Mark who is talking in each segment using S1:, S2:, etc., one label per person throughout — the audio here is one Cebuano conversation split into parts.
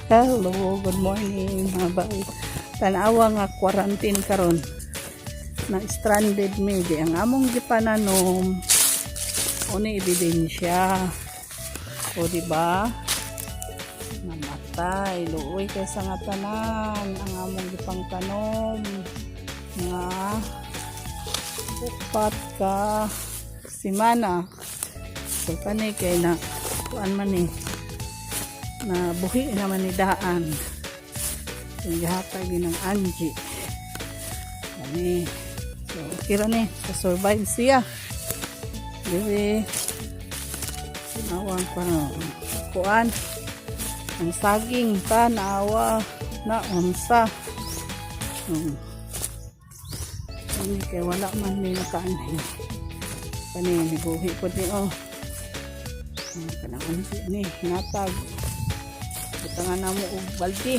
S1: Hello, good morning, mga bay. Tanawa nga quarantine karon. Na stranded mi di ang among gipananom. Uni ebidensya. O, di ba? Namatay, luoy kay sa nga tanan ang among gipangtanom nga 4 ka simana. So kani kay na kuan man ni, na buhi naman ni daan. Yung gihatag din ng Angie. Ani. So, okay ra ni. So, survive siya. Dili. Tinawang pa no. Kuan. Ang saging tanawa na unsa. Ani kay wala man ni nakaanhi. Kani nibuhi po ni, oh. Kanang anhi ni natag. Butangan na mo og balde.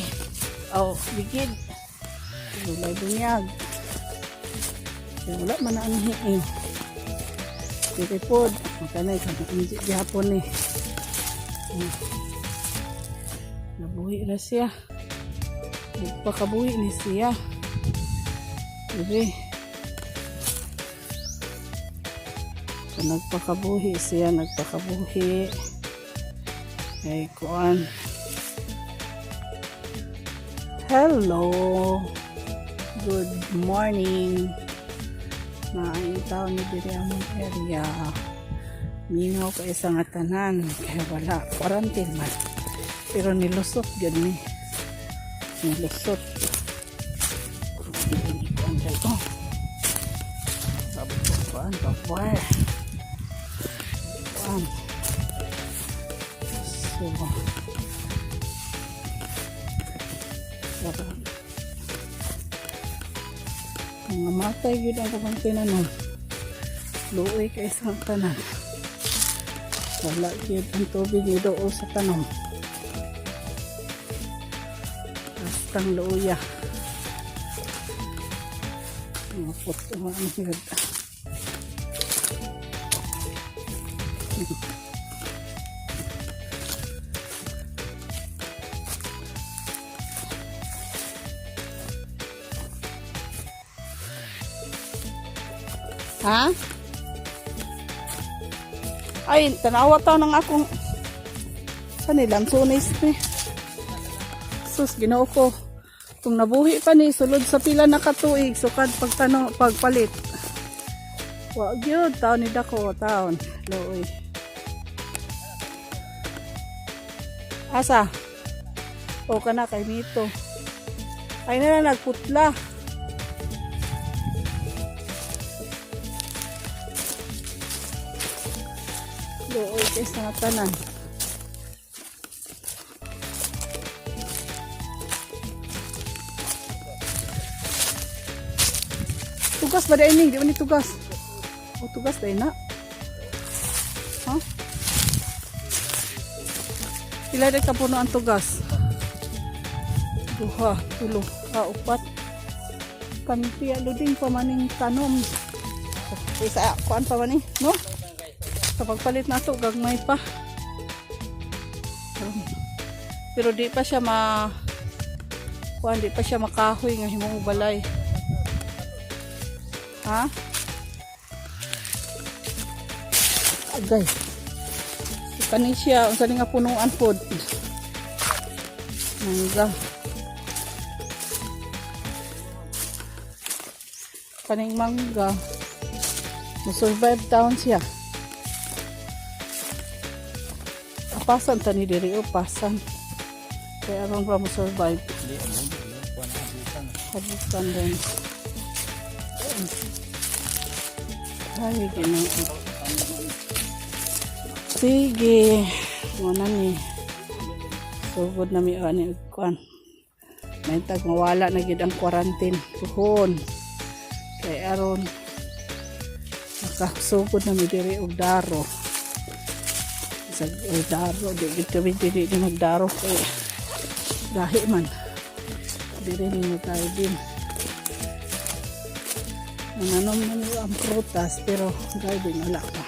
S1: Oh, ligid. Gulay bunyag. Kaya wala man na anhi eh. Sige pod. Kanay kanang anhi gihapon ni. Nabuhi na siya. Nagpakabuhi ni siya. Sige. So, nagpakabuhi siya, nagpakabuhi. Ay, kuan. Hello. Good morning. Maayong taon ni diri among area. Mingaw kay sa nga tanan kaya wala quarantine man. Pero nilusot gyud ni. Nilusot. Kuan kay ko. Kuan, kuan. Kuan. So, para mga matay yun ang kubang tinanom. Luoy kay isang tanan. Wala yun ang tubig ni doo sa tanom. Hastang luoya. Mga puto mga ano yun. Ha? Ay, tanawa ta ng akong sa nilang sunis ni. Sus, Ginoo ko. Kung nabuhi pa ni, sulod sa pila na katuig, sukad pagtanong, pagpalit. Wa gyud, taon ni dako, taon. Luoy. Asa? O kana kay Mito. Ay na nagputla. Luoy kay sa tanan. Tugas ba dahil ni? Di ba ni tugas? O, tugas dahil na. Ha? Pila rin ka puno ang tugas? Duha, tulo, ka, upat. Kanti, alo din pa maning tanom. Isa, kuan pa maning, no? Sa pagpalit na to, gagmay pa. Pero di pa siya ma kuan, di pa siya makahoy nga himong balay. Ha? Agay. So, kani siya, unsa ni nga punuan pod? Mangga. Kaning mangga. Mo-survive taon siya. Pasan ta ni diri o pasan. Kaya aron pa mo survive.
S2: Hindi, ano, ano, kuha na abutan.
S1: Habutan din. Ay, Ginoo. Sige. Muna ni. Sugod na mi ani og kuan. May tag mawala na gid ang quarantine. Puhon. Kay aron Makasugod na mi diri og daro. Sa og daro, di gid kami diri ni magdaro kay gahi man. Diri ni mag-garden. Nanganom na mi ang prutas pero garden wala pa.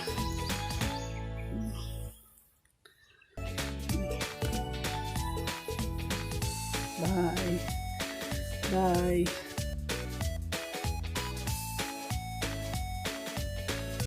S1: Bye. Bye.